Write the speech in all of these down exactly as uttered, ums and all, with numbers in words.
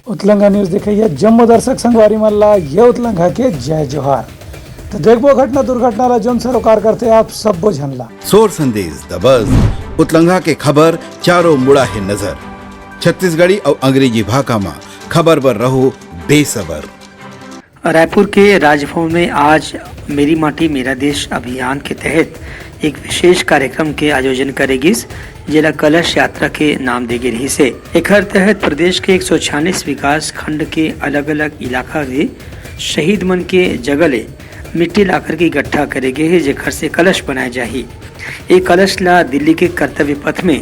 उतलंघा news देखइया जम्मो दर्शक संगवारी मन ला ये उतलंघा के जय जोहार। तो देखबो घटना दुर्घटना ला, जोन सरोकार करथे आप सब्बो झन ला। सोर संदेश दबस, उतलंघा के खबर चारों मुड़ा हे नजर। छत्तीसगढ़ी अउ अंग्रेजी भाखा मा खबर बर रहो बेसबर। रायपुर के राजभवन में आज मेरी माटी मेरा देश अभियान के तहत एक विशेष कार्यक्रम के आयोजन करे गिस, जेला कलश यात्रा के नाम दे गे रिहिस हे। एखर तहत प्रदेश के एक सौ छियालीस विकास खंड के अलग-अलग इलाका के शहीद मन के जगह ले मिट्टी लाकर के इकट्ठा करे गे हे, जेखर से कलश बनाए जाही। ये कलश ला दिल्ली के कर्तव्य पथ में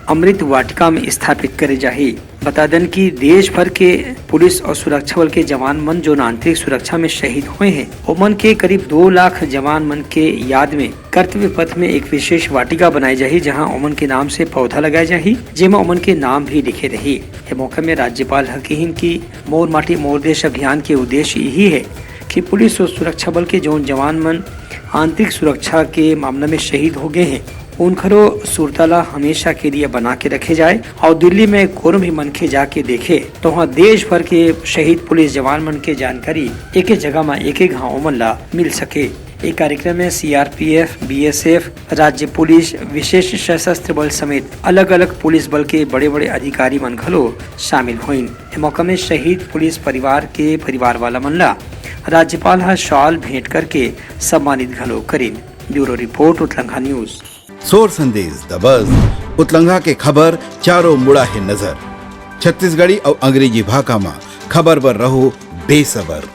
अमृत वाटिका में स्थापित करे जाही। बता देन कि देश भर के पुलिस और सुरक्षा बल के जवान मन, जो आंतरिक सुरक्षा में शहीद हुए हैं, ओमन के करीब दो लाख जवान मन के याद में कर्तव्य पथ में एक विशेष वाटिका बनाई जाही, जहां ओमन के नाम से पौधा लगाए जाही, जेमा ओमन के नाम भी लिखे रही। ये मौका में राज्यपाल ह किहिन कि मोर माटी मोर देश अभियान के उद्देश्य यही है कि पुलिस और सुरक्षा बल के जौन जवान मन आंतरिक सुरक्षा के मामला में शहीद हो गए हैं, उनखरो सुरता ला हमेशा के लिए बना के रखे जाए और दिल्ली में कोनो भी मनखे जाके देखे, तो वहाँ देश भर के शहीद पुलिस जवान मन के जानकारी एक एक जगह में एक एक गाँव मन ला मिल सके। ये कार्यक्रम में सीआरपीएफ, बीएसएफ, राज्य पुलिस, विशेष सशस्त्र बल समेत अलग-अलग पुलिस बल के बड़े-बड़े अधिकारी मन घलो शामिल होइन। ए मौका में शहीद पुलिस परिवार के परिवार वाला मन ला राज्यपाल ह शॉल भेंट करके सम्मानित घलो करिन। ब्यूरो रिपोर्ट, उतलंघा न्यूज। सोर संदेश दबस, उतलंघा के खबर चारों मुड़ा हे नजर। छत्तीसगढ़ी अउ अंग्रेजी भाखा मा खबर बर रहो बेसबर।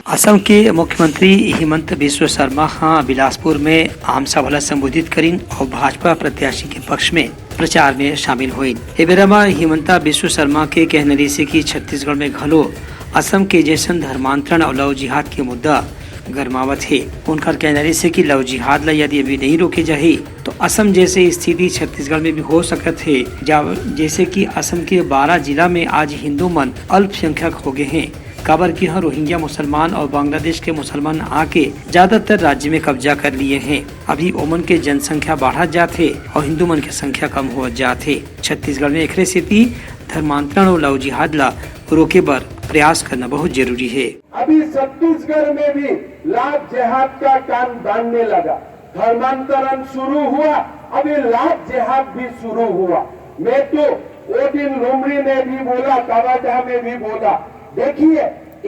असम के मुख्यमंत्री हिमंत बिस्व शर्मा ह बिलासपुर में आम सभा ला संबोधित करिन और भाजपा प्रत्याशी के पक्ष में प्रचार में शामिल होइन। ए बेरा म हिमंता बिस्व शर्मा के कहना रहिसे कि छत्तीसगढ़ में घलो असम के जैसन धर्मांतरण और लव जिहाद के मुद्दा गरमावत हे। उनकर कहना रहिसे कि लव जिहाद ला यदि अभी नहीं रोके जाही, तो असम जैसे स्थिति छत्तीसगढ़ में भी हो सकत हे, जा-, जैसे कि असम के बारह जिला में आज हिंदू मन अल्पसंख्यक हो गए हैं, काबर कि यहाँ रोहिंग्या मुसलमान और बांग्लादेश के मुसलमान आके ज्यादातर राज्य में कब्जा कर लिए हैं। अभी ओमन के जनसंख्या बढ़त जात हे और हिंदू मन के संख्या कम होत जात हे। छत्तीसगढ़ में एकरे सेती धर्मांतरण और लव जिहाद ला रोके बर प्रयास करना बहुत जरूरी हे। अभी छत्तीसगढ़ में भी लव जिहाद का कान बांधने लगा, धर्मांतरण शुरू हुआ, अभी लव जिहाद भी शुरू हुआ। मैं तो वो दिन लुमड़ी में भी बोला, कवर्धा में भी बोला, देखिए,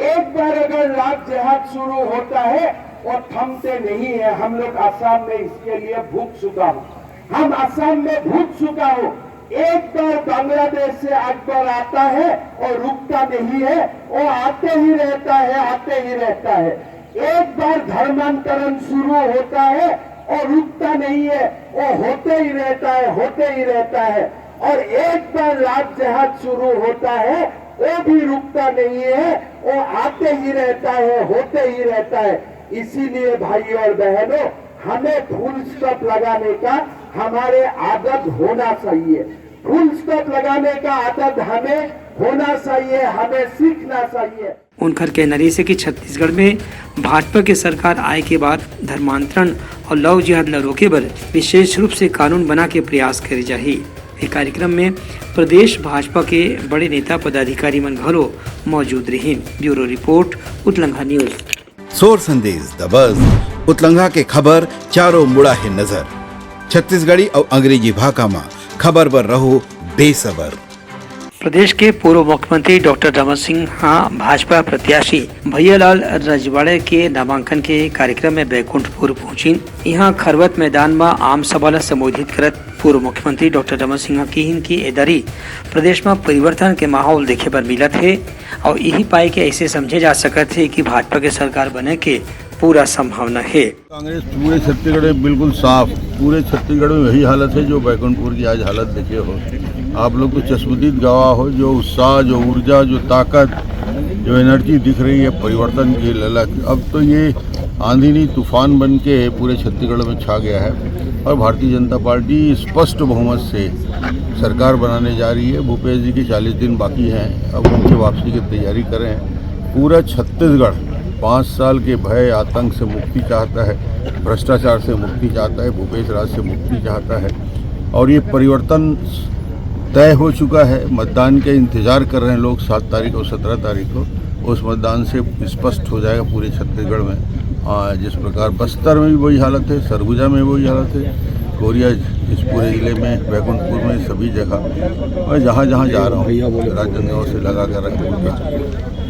एक बार अगर लव जिहाद शुरू होता है, वो थमते नहीं है। हम लोग असम में इसके लिए भुग चुका हूँ, हम असम में भुग चुका हूँ। एक बार बांग्लादेश से अकबर आता है और रुकता नहीं है, वो आते ही रहता है, आते ही रहता है। एक बार धर्मांतरण शुरू होता है और रुकता नहीं है, वो होते ही रहता है, होते ही रहता है। और एक बार लव जिहाद शुरू होता है, वो भी रुकता नहीं है, वो आते ही रहता है, होते ही रहता है। इसीलिए भाइयों और बहनों, हमें फुल स्टॉप लगाने का हमारे आदत होना चाहिए। फुल स्टॉप लगाने का आदत हमें होना चाहिए, हमें सीखना चाहिए। उनकर कहना रहिसे कि छत्तीसगढ़ में भाजपा के सरकार आए के बाद धर्मांतरण और लव जिहाद ला रोके बर विशेष रूप से कानून बना के प्रयास करे जाही। ए कार्यक्रम में प्रदेश भाजपा के बड़े नेता पदाधिकारी मन घलो मौजूद रहिन। ब्यूरो रिपोर्ट, उतलंघा न्यूज। सोर संदेश दबस, उतलंघा के खबर चारों मुड़ा हे नजर। छत्तीसगढ़ी अउ अंग्रेजी भाखा मा खबर बर रहो बेसबर। प्रदेश के पूर्व मुख्यमंत्री डॉक्टर रमन सिंह ह भाजपा प्रत्याशी भैयालाल रजवाड़े के नामांकन के कार्यक्रम में बैकुंठपुर पहुंचिन। इहां खरवत मैदान म आम सभा ल संबोधित करत पूर्व मुख्यमंत्री डॉक्टर रमन सिंह ह किहिन कि ए दरी प्रदेश म परिवर्तन के माहौल देखे बर मिलत हे और यही पाए के ऐसे समझे जा सकत हे कि भाजपा के सरकार बने के पूरा संभावना हे। कांग्रेस पूरे छत्तीसगढ़ में बिल्कुल साफ, पूरे छत्तीसगढ़ में वही हालत है जो बैकुंठपुर की आज हालत देखे हो। आप लोग तो चश्मदीद गवाह हो, जो उत्साह, जो ऊर्जा, जो ताकत, जो एनर्जी दिख रही है परिवर्तन की ललक। अब तो ये आंधी नहीं, तूफान बन के पूरे छत्तीसगढ़ में छा गया है और भारतीय जनता पार्टी स्पष्ट बहुमत से सरकार बनाने जा रही है। भूपेश जी के चालीस दिन बाकी हैं, अब उनकी वापसी की तैयारी करें। पूरा छत्तीसगढ़ पाँच साल के भय आतंक से मुक्ति चाहता है, भ्रष्टाचार से मुक्ति चाहता है, भूपेश राज से मुक्ति चाहता है। और ये परिवर्तन तय हो चुका है, मतदान के इंतजार कर रहे हैं लोग, सात तारीख और सत्रह तारीख को। उस मतदान से स्पष्ट हो जाएगा पूरे छत्तीसगढ़ में। आ, जिस प्रकार बस्तर में भी वही हालत है, सरगुजा में वही हालत है, कोरिया, इस पूरे जिले में, बैकुंठपुर में, सभी जगह मैं जहाँ जहाँ जा रहा हूँ, राजनांदगांव से लगा कर रखा,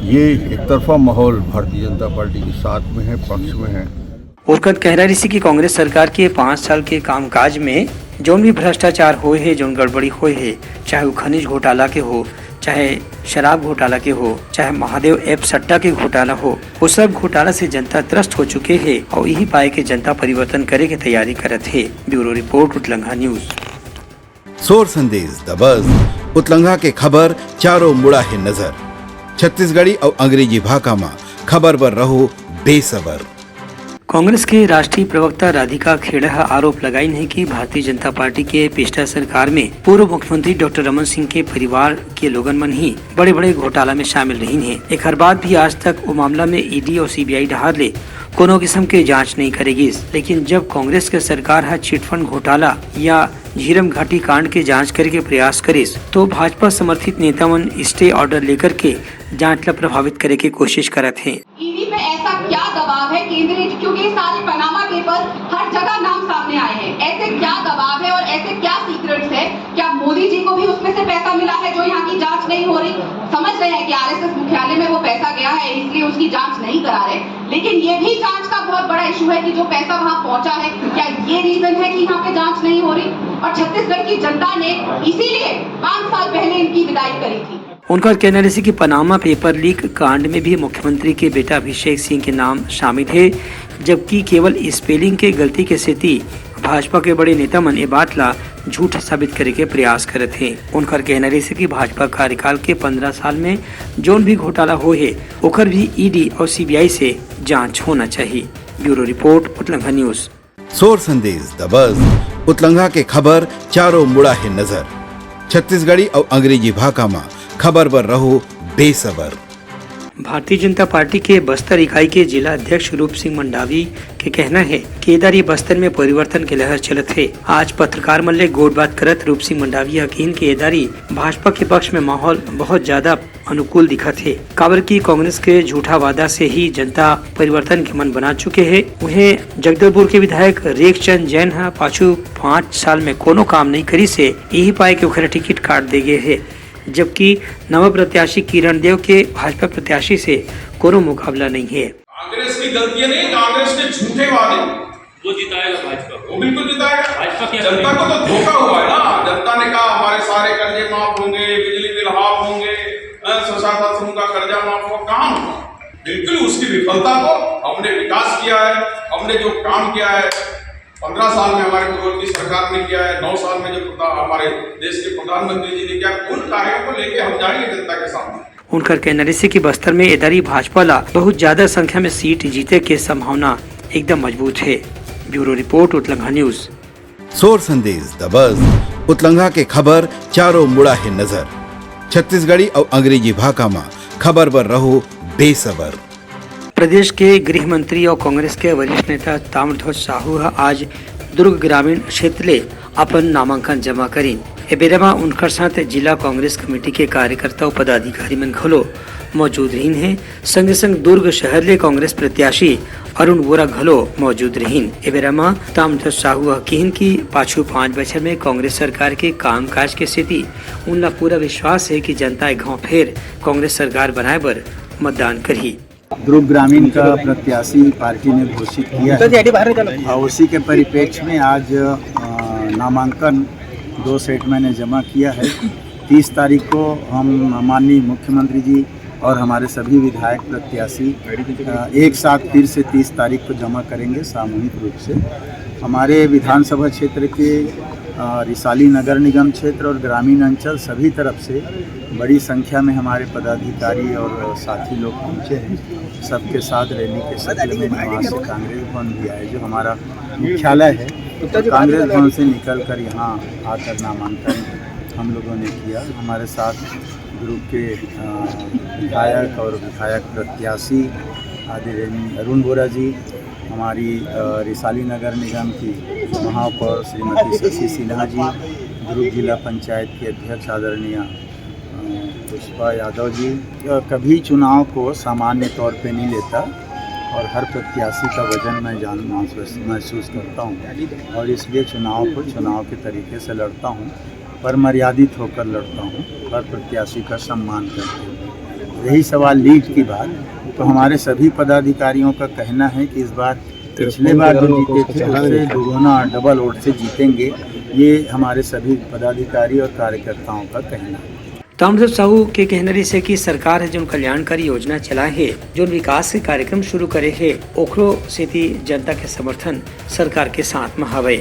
ये एक तरफा माहौल भारतीय जनता पार्टी के साथ में है, पक्ष में है। ओकर कहना रहिसे कि कांग्रेस सरकार के पाँच साल के कामकाज में जौन भी भ्रष्टाचार होए हे, जौन गड़बड़ी होए हे, चाहे वो खनिज घोटाला के हो, चाहे शराब घोटाला के हो, चाहे महादेव ऐप सट्टा के घोटाला हो, वो सब घोटाला से जनता त्रस्त हो चुके हे और यही पाए के जनता परिवर्तन करे के तैयारी करत हे। ब्यूरो रिपोर्ट, उतलंघा न्यूज। सोर संदेश दबस, उतलंघा के खबर चारों मुड़ा हे नजर। छत्तीसगढ़ी और अंग्रेजी भाखा मा खबर बर रहो बेसबर। कांग्रेस के राष्ट्रीय प्रवक्ता राधिका खेड़ा ह आरोप लगाइन हे कि भारतीय जनता पार्टी के पिछला सरकार में पूर्व मुख्यमंत्री डॉक्टर रमन सिंह के परिवार के लोगन मन ही बड़े-बड़े घोटाला में शामिल रहिन हे। एखर बाद भी आज तक वो मामला में ईडी और सीबीआई डहार ले कोनो किस्म के जांच नहीं करे गिस। लेकिन जब कांग्रेस के सरकार ह चिटफंड घोटाला या झीरम घाटी कांड के जांच करे के प्रयास करिस, तो भाजपा समर्थित नेता मन स्टे ऑर्डर लेकर के जांच ला प्रभावित करे के कोशिश करत हे। ईडी पे ऐसा क्या दबाव है केंद्रीय, क्योंकि ये सारे पनामा पेपर्स हर जगह नाम सामने आए हैं, ऐसे क्या दबाव है और ऐसे क्या सीक्रेट्स है? क्या मोदी जी को भी उसमें से पैसा मिला है जो यहाँ की जांच नहीं हो रही? समझ रहे हैं कि आरएसएस मुख्यालय में वो पैसा गया है, इसलिए उसकी जांच नहीं करा रहे, लेकिन ये भी जांच का बहुत बड़ा इशू है कि जो पैसा वहां पहुंचा है, क्या ये रीजन है कि यहाँ पे जांच नहीं हो रही? और छत्तीसगढ़ की जनता ने इसीलिए पांच साल पहले इनकी विदाई करी थी। उनकर कहना रहिसे कि पनामा पेपर लीक कांड में भी मुख्यमंत्री के बेटा अभिषेक सिंह के नाम शामिल हे, जबकि केवल स्पेलिंग के गलती के सेती भाजपा के बड़े नेता मन ए बात ला झूठ साबित करे के प्रयास करत हे। उनकर कहना रहिसे कि भाजपा कार्यकाल के पन्द्रह साल में जौन भी घोटाला होए हे, ओकर भी ईडी और सीबीआई से जांच होना चाहिए। ब्यूरो रिपोर्ट, उतलंघा न्यूज। सोर संदेश दबस, उतलंघा के खबर चारों मुड़ा हे नजर। छत्तीसगढ़ी और अंग्रेजी भाखा मा खबर बर रहो बेसबर। भारतीय जनता पार्टी के बस्तर इकाई के जिला अध्यक्ष रूप सिंह मंडावी के कहना हे कि ए दारी बस्तर में परिवर्तन के लहर चलत हे। आज पत्रकार मन ले गोठबात करत रूप सिंह मंडावी ह किहिन कि ए दारी भाजपा के पक्ष में माहौल बहुत ज्यादा अनुकूल दिखत हे, काबर कि कांग्रेस के झूठा वादा से ही जनता परिवर्तन के मन बना चुके हे। उहें, जगदलपुर के विधायक रेखचंद जैन ह पाछू पाँच साल में कोनो काम नहीं करिस हे, यही पाए के ओखर टिकट काट दे गे हे, जबकि नवा प्रत्याशी किरण देव के भाजपा प्रत्याशी से कोनो मुकाबला नहीं हे। कांग्रेस की गलतियां नहीं, कांग्रेस के झूठे वादे। वो जिताएगा भाजपा को। वो बिल्कुल जिताएगा। भाजपा क्या जनता करेगी? को तो धोखा हुआ है ना। जनता ने कहा, "हमारे सारे कर्जे माफ होंगे, बिजली बिल हाफ होंगे, अ, स्वसहायता समूह का कर्जा माफ होगा।" कहाँ हुआ? बिल्कुल उसकी विफलता को, हमने विकास किया है, हमने जो काम किया है, पन्द्रह साल में हमारे पूर्ववर्ती सरकार ने किया है, नौ साल में जो प्रधा-, हमारे देश के प्रधानमंत्री जी ने किया, उन कार्यों को लेके हम जाएंगे जनता के सामने। उनकर कहना रहिसे कि बस्तर में ए दारी भाजपा ला बहुत ज्यादा संख्या में सीट जीते के संभावना एकदम मजबूत हे। ब्यूरो रिपोर्ट, उतलंघा न्यूज। सोर संदेश दबस, उतलंघा के खबर चारों मुड़ा हे नजर। छत्तीसगढ़ी और अंग्रेजी भाखा मा खबर बर रहो बेसबर। प्रदेश के गृह मंत्री और कांग्रेस के वरिष्ठ नेता ताम्रध्वज साहू ह आज दुर्ग ग्रामीण क्षेत्र ले अपन नामांकन जमा करिन। ए बेरा म उनकर साथ जिला कांग्रेस कमेटी के कार्यकर्ता अउ पदाधिकारी मन घलो मौजूद रहिन हे। संगे संग दुर्ग शहर ले कांग्रेस प्रत्याशी अरुण वोरा घलो मौजूद रहिन। ए बेरा म ताम्रध्वज साहू ह किहिन कि पाछू पाँच बछर में कांग्रेस सरकार के कामकाज के सेती उनला पूरा विश्वास हे कि जनता ए घांव फेर कांग्रेस सरकार बनाए बर मतदान करही। दुर्ग ग्रामीण का प्रत्याशी पार्टी ने घोषित किया है और उसी के परिप्रेक्ष्य में आज, अ, नामांकन दो सेट मैंने जमा किया है। तीस तारीख को हम माननीय मुख्यमंत्री जी और हमारे सभी विधायक प्रत्याशी, अ, एक साथ फिर से तीस तारीख को जमा करेंगे सामूहिक रूप से। हमारे विधानसभा क्षेत्र के, अ, रिसाली नगर निगम क्षेत्र और ग्रामीण अंचल सभी तरफ से बड़ी संख्या में हमारे पदाधिकारी और साथी लोग पहुंचे हैं। सबके साथ रैली के शक्ल में वहाँ से कांग्रेस भवन भी आए, जो हमारा मुख्यालय है। तो कांग्रेस भवन से निकल कर यहाँ आकर नामांकन हम लोगों ने किया। हमारे साथ दुर्ग के, अ, विधायक और विधायक प्रत्याशी आदरणीय अरुण वोरा जी, हमारी, अ, रिसाली नगर निगम की महापौर श्रीमती शशि सिन्हा जी, जिला पंचायत की अध्यक्ष आदरणीय, अ, पुष्पा यादव जी, अ, कभी चुनाव को सामान्य तौर पे नहीं लेता और हर प्रत्याशी का वजन मैं जान, महसूस, महसूस करता हूँ और इसलिए चुनाव को चुनाव के तरीके से लड़ता हूँ, पर मर्यादित होकर लड़ता हूँ, हर प्रत्याशी का सम्मान करते हुए। रही सवाल लीड की बात, तो हमारे सभी पदाधिकारियों का कहना है कि इस बार पिछले बार जो जीते थे, उससे दोगुना, डबल वोट से जीतेंगे, ये हमारे सभी पदाधिकारी और कार्यकर्ताओं का कहना है। ताम्रध्वज साहू के कहना रहिस हे कि सरकार ह जोन कल्याणकारी योजना चलाए हे, जोन विकास के कार्यक्रम शुरू करे हे, ओखरो सेती जनता के समर्थन सरकार के साथ म हवय।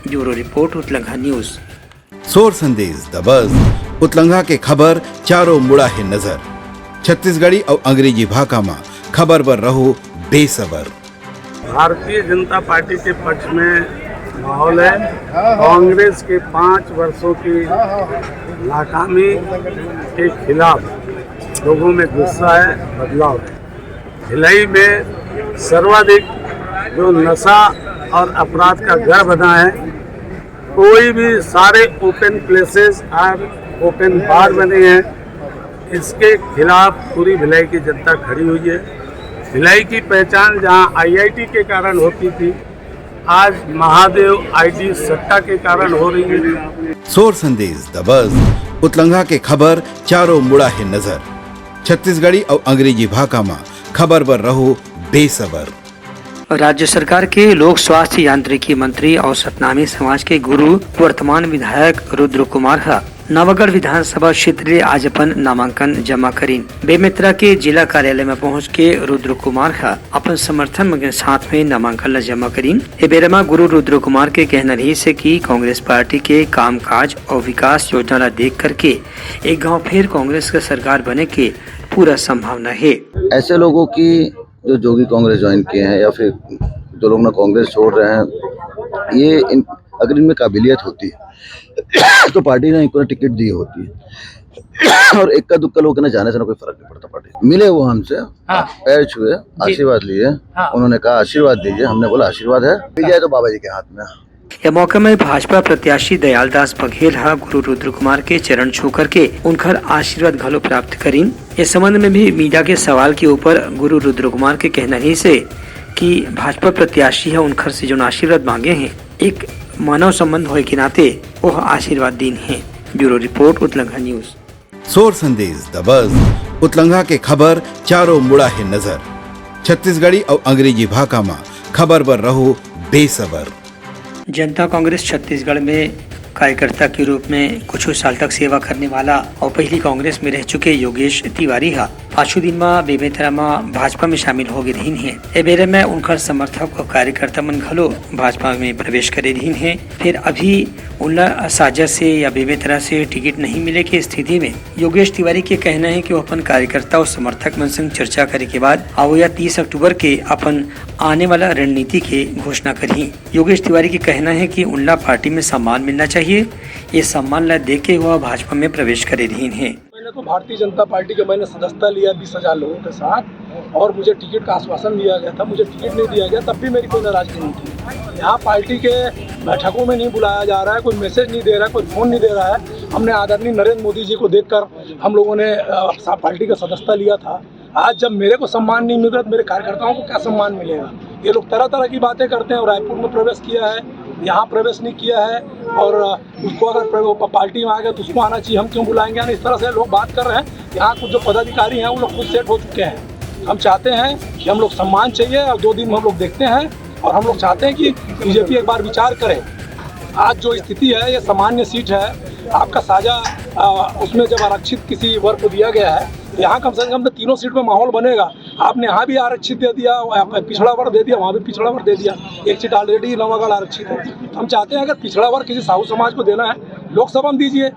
ब्यूरो रिपोर्ट, उतलंघा न्यूज। सोर संदेश दबस, उतलंघा के खबर चारों मुड़ा हे नजर। छत्तीसगढ़ी अउ अंग्रेजी भाखा म खबर बर रहो बेसबर। भारतीय जनता पार्टी के पक्ष में माहौल है। कांग्रेस के पाँच वर्षों की नाकामी के खिलाफ लोगों में गुस्सा है, बदलाव है। भिलाई में सर्वाधिक जो नशा और अपराध का गढ़ बना है, कोई भी, सारे ओपन प्लेसेस और ओपन बार बने हैं, इसके खिलाफ पूरी भिलाई की जनता खड़ी हुई है। भिलाई की पहचान जहां आईआईटी के कारण होती थी, आज महादेव आईटी सट्टा के कारण हो रही है। सोर संदेश दबस, उतलंघा के खबर चारों मुड़ा हे नजर। छत्तीसगढ़ी अउ अंग्रेजी भाखा म खबर बर रहो बेसबर। राज्य सरकार के लोक स्वास्थ्य यांत्रिकी मंत्री अउ सतनामी समाज के गुरु वर्तमान विधायक रुद्र कुमार ह नवागढ़ विधानसभा क्षेत्र ले आज अपन नामांकन जमा करीन। बेमेतरा के जिला कार्यालय म पहुंच के रुद्र कुमार ह अपन समर्थन मन के साथ में नामांकन ल जमा करीन। ए बेरा म गुरु रुद्र कुमार के कहना रहिस हे कि कांग्रेस पार्टी के कामकाज अउ विकास योजना ल देख करके एक घांव फेर कांग्रेस के सरकार बने के पूरा संभावना हे। ऐसे लोगों की जो जोगी कांग्रेस ज्वाइन किए हैं या फिर जो लोग ना कांग्रेस छोड़ रहे हैं, ये इन, अगर इनमें काबिलियत होती तो पार्टी ने इनको टिकट दी होती। और इक्का दुक्का लोग ना जाने से ना कोई फर्क नहीं पड़ता। पार्टी मिले वो हमसे, हाँ। पैर छुए, जी। आशीर्वाद लिए। हाँ। उन्होंने कहा, "आशीर्वाद दीजिए।" हमने बोला, "आशीर्वाद है, मिल जाए तो बाबा जी के हाथ में।" ए मौका में भाजपा प्रत्याशी दयालदास बघेल ह गुरु रुद्र कुमार के चरण छू करके उनकर आशीर्वाद घलो प्राप्त करीन। ए संबंध में भी मीडिया के सवाल के ऊपर गुरु रुद्र कुमार के कहना रहिस हे कि भाजपा प्रत्याशी ह उनकर से जोन आशीर्वाद मांगे हे, एक मानव संबंध होए के नाते ओह आशीर्वाद दीन हे। ब्यूरो रिपोर्ट, उतलंघा न्यूज। सोर संदेश दबस, उतलंघा के खबर चारों मुड़ा हे नजर। छत्तीसगढ़ी अउ अंग्रेजी भाखा म खबर बर रहो बेसबर। जनता कांग्रेस छत्तीसगढ़ में कार्यकर्ता के रूप में कुछ साल तक सेवा करने वाला अउ पहिली कांग्रेस में रह चुके योगेश तिवारी ह पाछू दिन म बेमेतरा म भाजपा में शामिल हो गे रहिन हे। ए बेरा म उनकर समर्थक अउ कार्यकर्ता मन घलो भाजपा में प्रवेश करे रहिन हे। फिर अभी उनला साजा से या बेमेतरा से टिकट नहीं मिले के स्थिति में योगेश तिवारी के कहना है कि वो अपन कार्यकर्ता और समर्थक मन संग चर्चा करे के बाद अवइया तीस अक्टूबर के अपन आने वाला रणनीति के घोषणा करही। योगेश तिवारी के कहना है कि उनला पार्टी में सम्मान मिलना चाहिए, ये सम्मान ला देख के वो भाजपा में प्रवेश करे रहिन हे। मैंने तो भारतीय जनता पार्टी के मैंने सदस्यता लिया बीस हजार लोगों के साथ, और मुझे टिकट का आश्वासन दिया गया था, मुझे टिकट नहीं दिया गया, तब भी मेरी कोई नाराजगी नहीं थी। यहाँ पार्टी के बैठकों में नहीं बुलाया जा रहा है, कोई मैसेज नहीं दे रहा है, कोई फोन नहीं दे रहा है। हमने आदरणीय नरेंद्र मोदी जी को देखकर हम लोगों ने, अ, सा-, पार्टी का सदस्यता लिया था। आज जब मेरे को सम्मान नहीं मिल रहा, तो मेरे कार्यकर्ताओं को क्या सम्मान मिलेगा? ये लोग तरह तरह की बातें करते हैं। रायपुर में प्रवेश किया है, यहाँ प्रवेश नहीं किया है, और उसको अगर प्र-, प-, पार्टी में आ गया तो उसको आना चाहिए, हम क्यों बुलाएंगे? यानी इस तरह से लोग बात कर रहे हैं। यहाँ कुछ जो पदाधिकारी हैं, वो लोग खुद सेट हो चुके हैं। हम चाहते हैं कि हम लोग सम्मान चाहिए, और दो दिन में हम लोग देखते हैं और हम लोग चाहते हैं कि बीजेपी एक बार विचार करे। आज जो स्थिति है, ये सामान्य सीट है, आपका साझा, अ, उसमें जब आरक्षित किसी वर्ग को दिया गया है, तो यहाँ कम से कम तो तीनों सीट में माहौल बनेगा। आपने यहाँ भी आरक्षित दे दिया, वहाँ पे पिछड़ा वर्ग दे दिया, वहाँ भी पिछड़ा वर्ग दे दिया, एक सीट ऑलरेडी नवागढ़ आरक्षित है। तो हम चाहते हैं, अगर पिछड़ा वर्ग किसी साहू समाज को देना है, लोकसभा में दीजिए,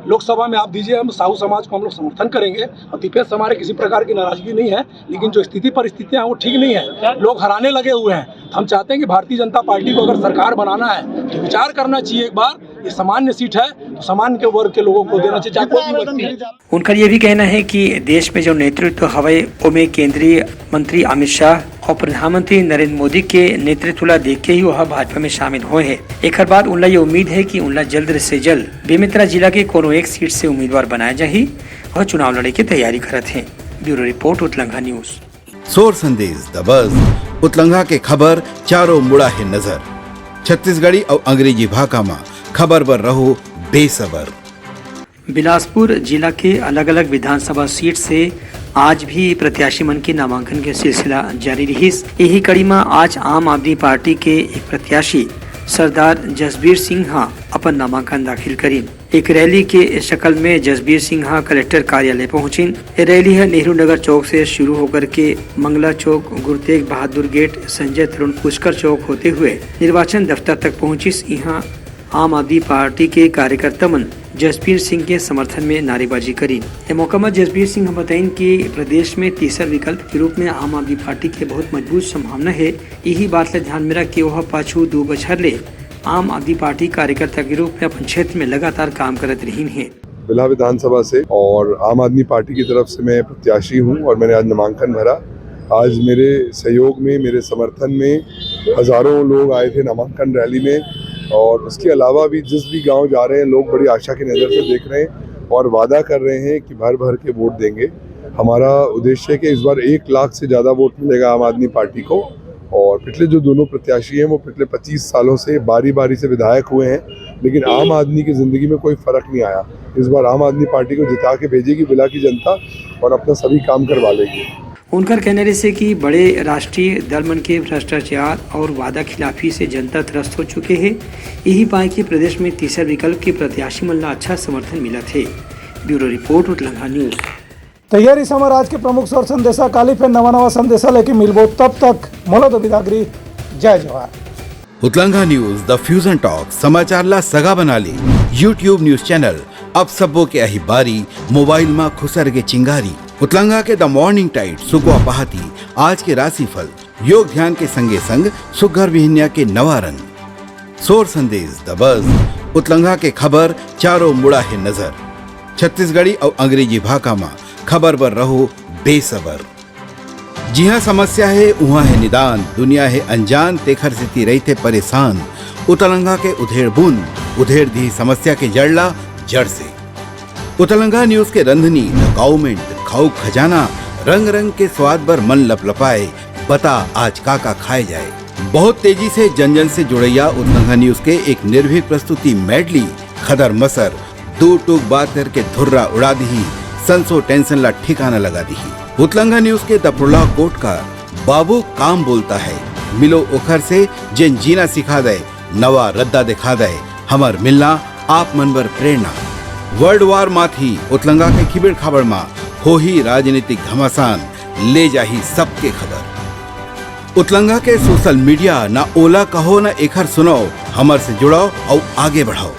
लोकसभा में आप दीजिए, हम साहू समाज को हम लोग समर्थन करेंगे। और दीपेश से हमारे किसी प्रकार की नाराजगी नहीं है, लेकिन जो स्थिति परिस्थितियाँ हैं, वो ठीक नहीं है, लोग हराने लगे हुए हैं। तो हम चाहते हैं कि भारतीय जनता पार्टी को अगर सरकार बनाना है, तो विचार करना चाहिए एक बार। ये सामान्य सीट है, तो सामान्य के वर्ग के लोगों को देना चाहिए, चाहे कोई भी व्यक्ति। उनका ये भी कहना है कि देश में जो नेतृत्व हवय, ओमे केंद्रीय मंत्री अमित शाह और प्रधानमंत्री नरेंद्र मोदी के नेतृत्व ला देख के ही वह भाजपा में शामिल होए हे। एकर बाद उनला ये उम्मीद हे कि उनला जल्द से जल्द बेमेतरा जिला के कोनो एक सीट से उम्मीदवार बनाया जाही। वह चुनाव लड़े के तैयारी करत हे। ब्यूरो रिपोर्ट, उतलंघा न्यूज। सोर संदेश द बस, उतलंघा के खबर चारों मुड़ा हे नजर। छत्तीसगढ़ी अउ अंग्रेजी भाखा म खबर बर रहो बेसबर। बिलासपुर जिला के अलग-अलग विधानसभा सीट से आज भी प्रत्याशी मन के नामांकन के सिलसिला जारी रिहिस। यही कड़ी म आज आम आदमी पार्टी के एक प्रत्याशी सरदार जसबीर सिंह ह अपन नामांकन दाखिल करीन। एक रैली के शकल में जसबीर सिंह ह कलेक्टर कार्यालय पहुंचिन। ये रैली ह नेहरू नगर चौक से शुरू होकर के मंगला चौक, गुरु तेग बहादुर गेट, संजय तरुण पुष्कर चौक होते हुए निर्वाचन दफ्तर तक पहुंचिस। इहां आम आदमी पार्टी के कार्यकर्ता मन जसबीर सिंह के समर्थन में नारेबाजी करीन। ए मौका म जसबीर सिंह ह बताइन कि प्रदेश में तीसर विकल्प के रूप में आम आदमी पार्टी के बहुत मजबूत संभावना हे। यही बात ल ध्यान में रख के ओह पाछू दू बछर ले आम आदमी पार्टी कार्यकर्ता के रूप में अपन क्षेत्र में लगातार काम करत रहिन हे। बिल्हा विधानसभा से और आम आदमी पार्टी की तरफ से मैं प्रत्याशी हूँ और मैंने आज नामांकन भरा। आज मेरे सहयोग में, मेरे समर्थन में हजारों लोग आए थे नामांकन रैली में और उसके अलावा भी जिस भी गांव जा रहे हैं, लोग बड़ी आशा की नज़र से देख रहे हैं और वादा कर रहे हैं कि भर भर के वोट देंगे। हमारा उद्देश्य है कि इस बार एक लाख से ज़्यादा वोट मिलेगा आम आदमी पार्टी को। और पिछले जो दोनों प्रत्याशी हैं, वो पिछले पच्चीस सालों से बारी बारी से विधायक हुए हैं, लेकिन आम आदमी की ज़िंदगी में कोई फ़र्क नहीं आया। इस बार आम आदमी पार्टी को जिता के भेजेगी बिल्हा की जनता और अपना सभी काम करवा लेगी। उनकर कहना रहिसे कि बड़े राष्ट्रीय दल मन के भ्रष्टाचार और वादा खिलाफी से जनता त्रस्त हो चुके हे। यही पाए कि प्रदेश में तीसर विकल्प के प्रत्याशी मन ला अच्छा समर्थन मिलत हे। ब्यूरो रिपोर्ट, उतलंघा न्यूज। तैयारी समर आज के प्रमुख सोर संदेशा। काली फेर नवा नवा संदेशा लेके मिलबो, तब तक मोला दो बिदागरी। जय जोहार। उतलंघा न्यूज, द फ्यूजन टॉक, समाचार ला सगा बना ले। YouTube न्यूज चैनल, अब सबो के आही बारी, मोबाइल मा खुसर के चिंगारी। उतलंघा के द मॉर्निंग टाइट, सुकवा पहाती, आज के राशिफल, योग ध्यान के संगे संग सुग्घर बिहनिया के नवा रंग। सोर संदेश द बस, उतलंघा के खबर चारों मुड़ा हे नजर। छत्तीसगढ़ी अउ अंग्रेजी भाखा मा खबर बर रहो बेसबर। जिहाँ समस्या हे, उहाँ हे निदान, दुनिया हे अनजान, तेखर सेती रहिथे परेशान। उतलंघा के उधेड़ बूंद, उधेड़ दिही समस्या के जड़ ला जड़ से। उतलंघा न्यूज के रंधनी, द काउमेंट, खाऊ खजाना, रंग रंग के स्वाद बर मन लपलपाए, बता आज का का खाए जाए। बहुत तेजी से जन जन से जुड़ैया उतलंघा न्यूज के एक निर्भीक प्रस्तुति मेडली, खदर मसर, दू टूक बात करके धुर्रा उड़ा दिही, संसो टेंशन ला ठिकाना लगा दिही। उतलंघा न्यूज के दफुड़ला कोट का बाबू काम बोलता है, मिलो ओखर से जेन जीना सिखा दे, नवा रद्दा दिखा दे, हमर मिलना आप मन बर प्रेरणा। वर्ल्ड वार माथी उतलंघा के खिबेड़ खाबड़ मा होही राजनीतिक घमासान, ले जाही सबके खबर। उतलंघा के सोशल मीडिया, ना ओला कहो ना एखर सुनाओ, हमर से जुड़ाओ अउ आगे बढ़ाओ।